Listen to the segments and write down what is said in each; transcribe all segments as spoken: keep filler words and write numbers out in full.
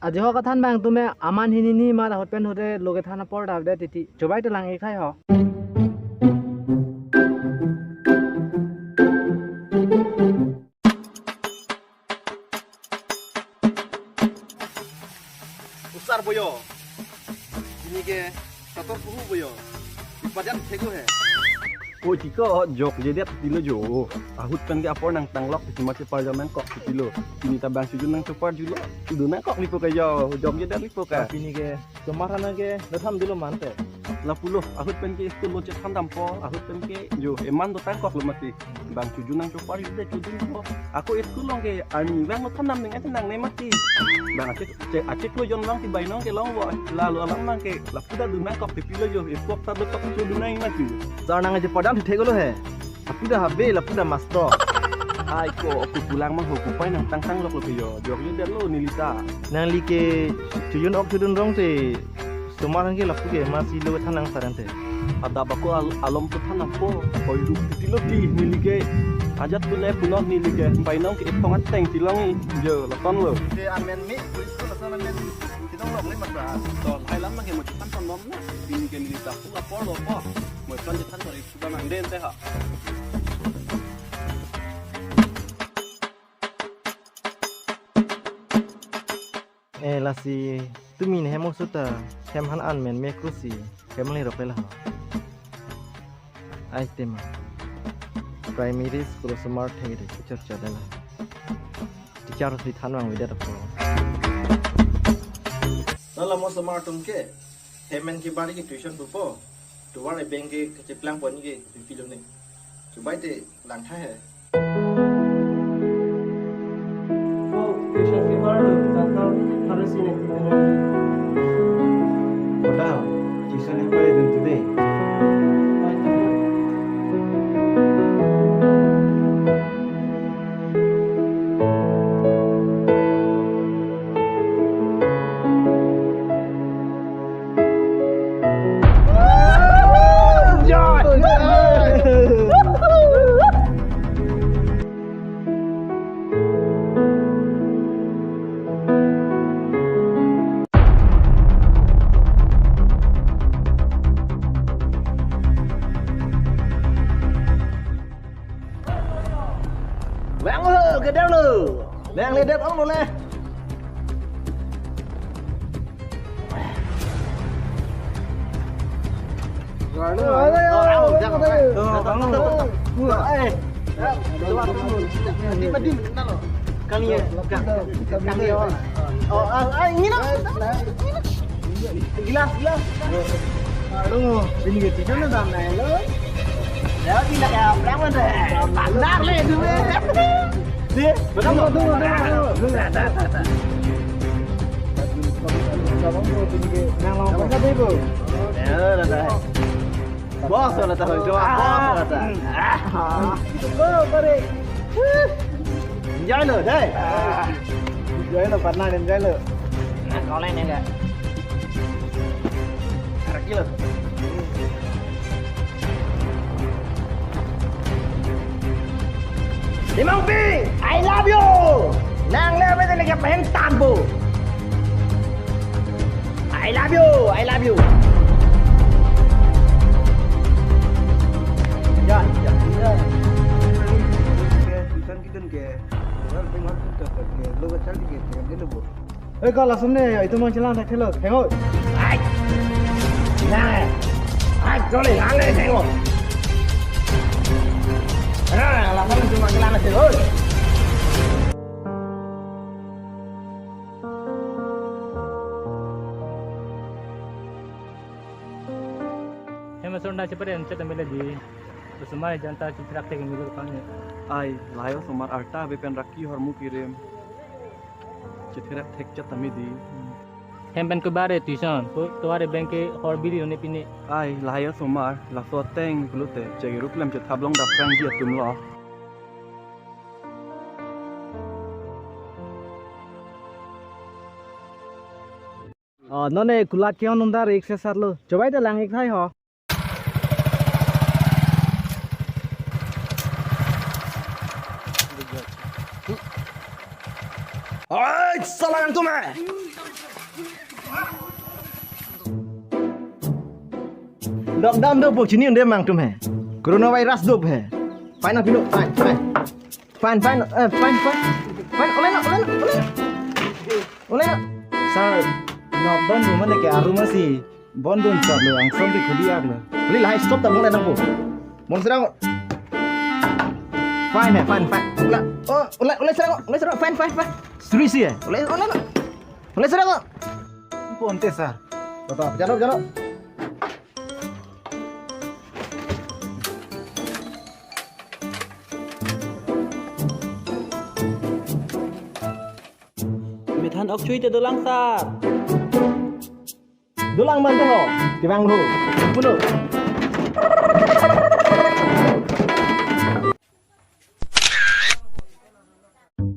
Ajo ho kathan abang tumi aman hini ni ma ahut pen ahut ke lo kethan apor ta avedet titi. Chobai ta lang-ik thai ho. Usar boyo. Ini ke sator puhu boyo. Ipajan thegu he. O chiko jokjedet tilo jo. Ahut pen ke apor nangtanglok, sima chepar jam nangkok tilo. Ini ta bang sujun nangchopar julo. Dun nangkok lipo ke jo. Jokjedet lipo ke. Ini ke Osomar aphan ke, lo than dilo mante. Lapulo, ahut pen ke school lo chethan dampo, ahut pen ke jo, eman dotang kok lo mati. Bang sujun nangchopar jude sujun po. Ako school along ke, ani bang lo than dam ning ati nangne mati. Bang achek, chek, achek lo jon bang si bainong kelong bo. Lalo alam bang ke, lapu ta dun nangkok titi lo jo, school ta dotok sujun nang mati. Sar nang aje padam thek lo he. Lapu ta habe, lapu ta master. Ai ko, aku pulang mah ho, kupai nangtangtanglok lo ke jo. Jokjedet lo neli ta. Nangli ke sujun ok sujun rong te. Osomar aphan ke lapu ke masi lo than nang saran te. Adap ako al-, alom to than ako. Koi rup titi lo ti neli ke. Ajat pule punok neli ke. Bainong ke ipong ateng tilong i. Jo, laton lo. Te amen mi, kuis ko lason amen. Tilong lok le masa. To, hai lam ke mo than ton bom na. Neli ke neli ta pu apor lo po. Mo than than ko. Sudah nang den te ha. Eh, lasi tumi ne hem oso ta hem aphan an men me krusi hem le rok le la. Ai tema. Primary school osomar thek de teacher cha de la. Teacher si than vangvedet apo. Lala mo osomar atum ke. Hem pen ke bari ke tuition pupo. Tovar ebeng ke kacheplang pon ke pipilo ne. Chobai te lang tha he. Oh, tuition ke bar lo, tangkal harus ini. Padahal tuition yang paling penting today. Vang lo, kedam lo. Nang ledet ong lo le. Kami ya, kami ya. Oh, ah, ah, ini lah. Gelas, gelas. Aduh, ini gitu kan udah melo. Ya, tidak ya, berapa deh? Benar le itu, eh. Di, tunggu, tunggu, tunggu, tunggu. Nah, nah, nah, nah. Nang lawan apa sih, Bu? Ya, udah, udah. Bos, udah tahu, coba, bos, udah tahu. Ah. Oh, balik. Enjoy lo, deh. Enjoy lo, partner, enjoy lo. Nah, kau lain enggak? Lagi lo. Limang Pi, I love you. Nang le apa lagi pengen tambu? I love you, I love you. Ya, ya, ya. Tuition kidun ke, orang pengen tuh ke, lo kacang dikit, kan dia lo. Eh, kau langsung nih, itu mang chelang tak thelo, tengok. Ai. Nah. Ai, kau nih, lang nih, tengok. Nah, langsung itu mang chelang tak thelo. Hem ason da chepare enchet amele di. Osomar janta chithrak thek milo kane. Ai, lahai osomar arta ave pen raki hormu kirim. Chithrak thek chet tame di. Hem pen ke bare tuition, ko tovar ebeng ke hor biri lo ne pine. Ai, lahai osomar, laso ateng pulote, chegi rup lem chethap long dap prang ji atum lo. Oh, non ne kulat ke on undar ik sesar lo. Chobai ta lang ik thai ho. Oi, salah yang tuh, meh. Lockdown dopo, chini un-e ma nangtum he. Coronavirus dopo he. Fine, pinu, fine, fine. Fine, fine, eh, fine, fine. Fine, olai na, olai na, olai na. Olai na. Sir, lockdown do mane ke arum asi. Bon dun sir lo, angsong ke khudi ak lo. Beli lahai stop ta mong nangpo. Mong serang. Fine he, fine, fine. Olai, oh, olai, olai serang, olai serang. Fine, fine, fine. Suri si he. Olai, olai na. Olai serang. Ponte sir. Betul, jalo, jalo. Methan ok chui te dolang sir. Dolang man te ho. Kevang lo. Puno.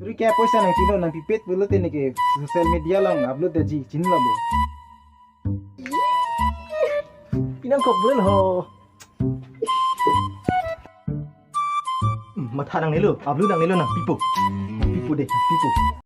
Ri ke poisa nangchino nangpipet pulote neke social media along upload daji chinilo bo. Pinangkok bul ho. Hmm, matha nangnelo, upload nangnelo nangpipo. Pipo de, pipo.